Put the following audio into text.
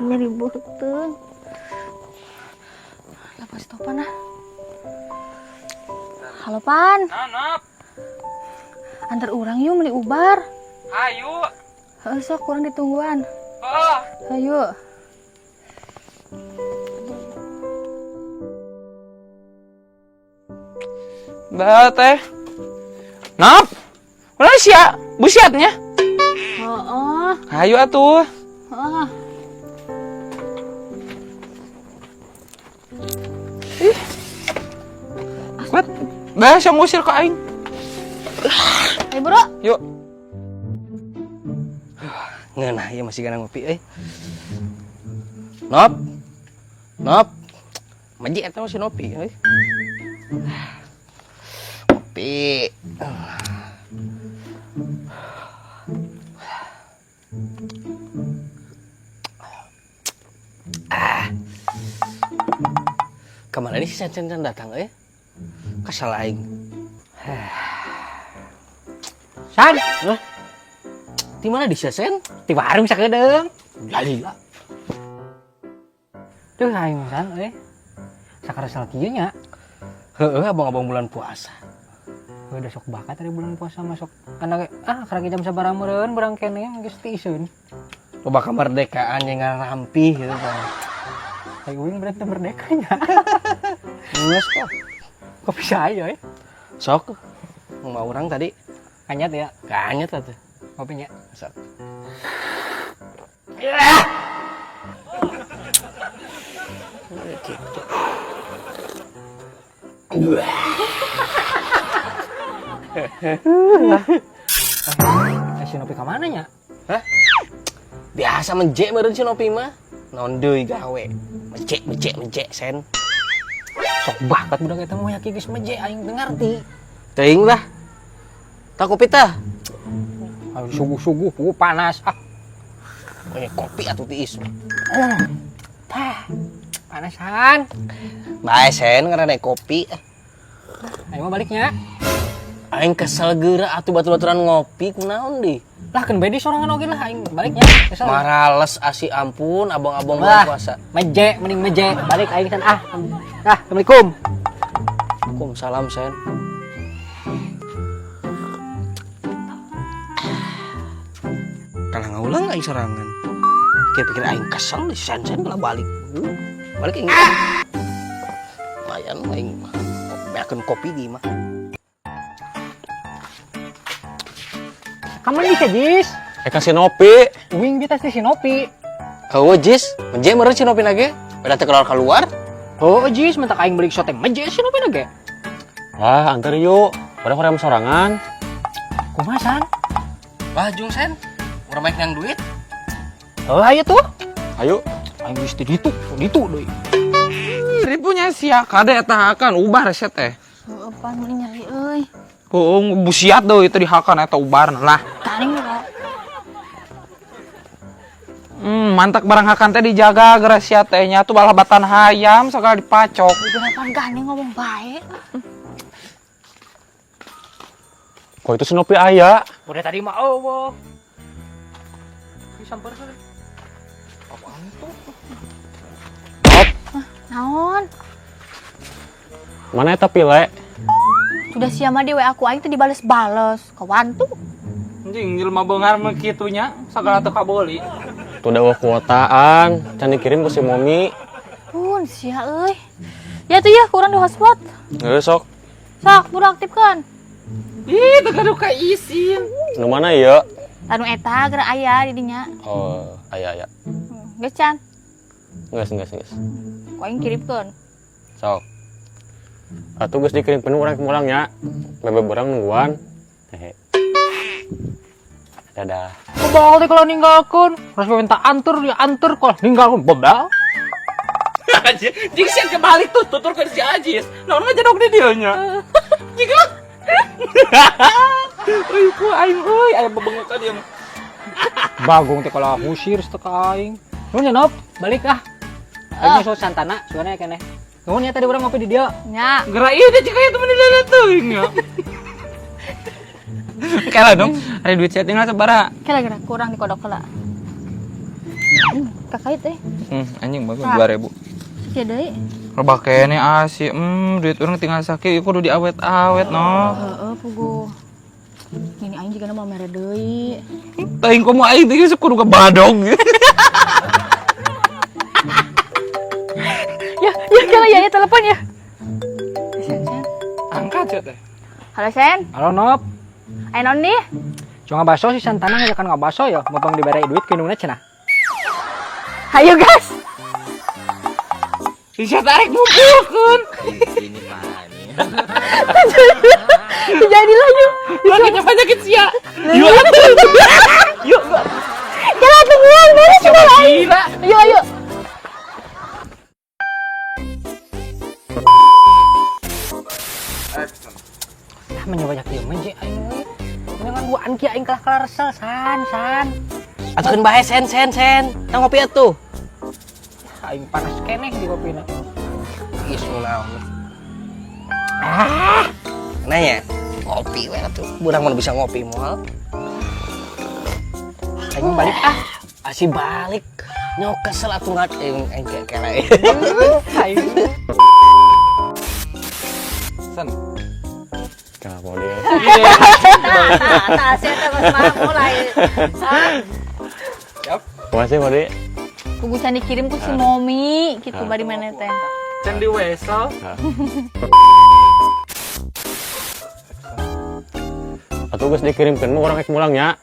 Nyeri beuteung. Lepas topan ah. Halo, Pan. Nanap, Antar urang yuk beli ubar. Ayo. Heeh, sok kurang ditungguan. Oh. Ayo. Mbak teh. Nap. Mana sia? Busiatnya. Heeh. Ayo atuh. Heeh. Ih. Kuat. Bah, siang ngusir ke aing. Ayo, Bro. Yuk. Ngeunah ieu masih gana ngopi euy. Nop. Nop. Maji eta mah si Nopi euy. Ngopi. Ah. Kemana ini si Sen datang euy? Kesal aing. San, Hah? Di mana di Sen? Di warung sakedeung. Lalila. Tuh aing San euy. Sakaresel kieu nya. Heeh, abang-abang bulan puasa. Udah sok bakat dari bulan puasa masuk anak ah karena jam sabaraha meureun barang kene geus tiiseun. Loba kemerdekaan yang ngarampih gitu kan. Ai uing berarti merdeka nya. Geus kok. Kok bisa aja euy? Sok. Mau orang tadi Kanyat ya, kanyat atuh. Kopinya. Sok. Eh, si Nopi ka mana nya? Hah? Biasa menjek meureun si Nopi mah. Naon deui gawe. Mejek mejek mejek sen. Sok bakat budak eta mah yakin geus mejek aing teu ngarti. Teuing lah. Tak kopi tah. Ayo suguh-suguh pugu panas ah. Punya kopi atuh tiis. Tah. Panasan. Bae sen ngaranna kopi. Ayo mah baliknya. Aing kesel geura atuh batu-baturan ngopi kunaon deui. Lah kan bedi sorangan oge lah aing baliknya. Kesel. Marales asi ampun abang-abang bulan Wah, puasa. Mejek mending mejek balik aing san ah. Ah, Assalamualaikum. Waalaikumsalam sen. Kalah ngaulang aing sorangan. Pikir-pikir aing kesel di sen-sen lah balik. Balik aing. Lumayan aing beakeun kopi di mah. Kamu bisa Jis? Kasih Nopi. Uing kita si Nopi. Oh Jis, menje meureun si Nopi nage. Beda teu keluar keluar. Oh Jis, mentak aing beli sote menje si Nopi nage. Wah, antar yuk. Pada hoream sorangan. Kumaha san? Wah, jung sen. Urang baik nang duit. Oh, ayo tuh. Ayo. Aing geus teu ditu, ditu deui. Ribunya sia kade eta hakan ubar sia teh. Heeh, Pan meuni nyeri euy. Heeh, busiat deui itu dihakan eta ubar lah. Taring lah. Mantak barang hakan teh dijaga geura sia teh nya tuh balah batan hayam sagala dipacok. Kenapa gandeng ngomong bae? Kok itu si Nopi aya? Udah tadi mah eueuh. Disamper heula. Apaan tuh? Nop. Hah, naon? Mana eta pile? Sudah sia mah di WA ku aing teh dibales-bales. Kawan tuh. Anjing jelema beungar mah kitu nya, sagala teu kabeli. Tuh dawa kuotaan, can dikirim ke si Momi. Pun sia euy. Ya tuh ya kurang di hotspot. Geus sok. Sok, buru aktifkan. Ih, teu gaduh ka isin. Nu mana ieu? Anu eta geura aya di dinya. Oh, aya aya. Geus can. Geus geus geus. Ku aing kirimkeun. Sok. Atuh geus dikirim penuh urang pulang nya. Bebe berang nungguan. Hehe. Dadah. Kebal teh kalau ninggalkeun. Terus minta antur, dia antur kalau ninggalkeun bebal. Jing sia kebalik tuh tutur ke si Ajis. Naon ngajedog di dieu nya. Jing lah. Euy ku aing euy aya bebengekan ieu mah. Bagong teh kalau ngusir teh ka aing. Nuhun ya Nop, balik ah. Aing nyusul Santana, suaranya keneh. Nuhun ya tadi urang ngopi di dieu. Nya. Geura ieu teh cik aya teu meuni lele teuing nya. Kela dong, ada duit setting lah sabaraha. Kela geura kurang dikodok heula. Kakait teh. Anjing bagus 2000. Sia deui. Loba keneh asih. Duit urang tinggal sakieu kudu diawet-awet no. Heeh, puguh. Ini aing juga mau mere deui. Teuing komo aing teh geus kudu ke badog. Ya, ya kalau ya, ya telepon ya. Sen, Sen. Angkat ya teh. Halo Sen, Halo Nop. ayo non nih. Cuma ngabaso si Santana ngajakan ngabaso ya, mumpung dibere duit ke indungna cenah. Hayu gas. Bisa tarik ngumpulkeun. Ini parah nih. Jadi lah yuk. Lagi penyakit sia. Yuk. Yuk. Jangan tungguan, beres sudah lah. Gila. Ayo, ayo. Ah, mencoba kieu mah je aing euy. Dengan duaan kieu aing kalah kalah resel san san. Atuh keun bae sen sen sen. Tang ngopi atuh. Aing panas keneh di kopina. Ih, naon. Ah. Nanya, ngopi we atuh. Burang mana bisa ngopi moal. Aing balik ah. Asih balik. Nyok kesel atuh ngat aing aing kele. Aing. Sen. Kenapa dia? Nah, nah, saya terus mah mulai. Makasih Modi. Kubu can dikirim ku si Momi gitu bari mana teh. Can di wesel. Atuh geus dikirimkeun mah urang rek mulang nya.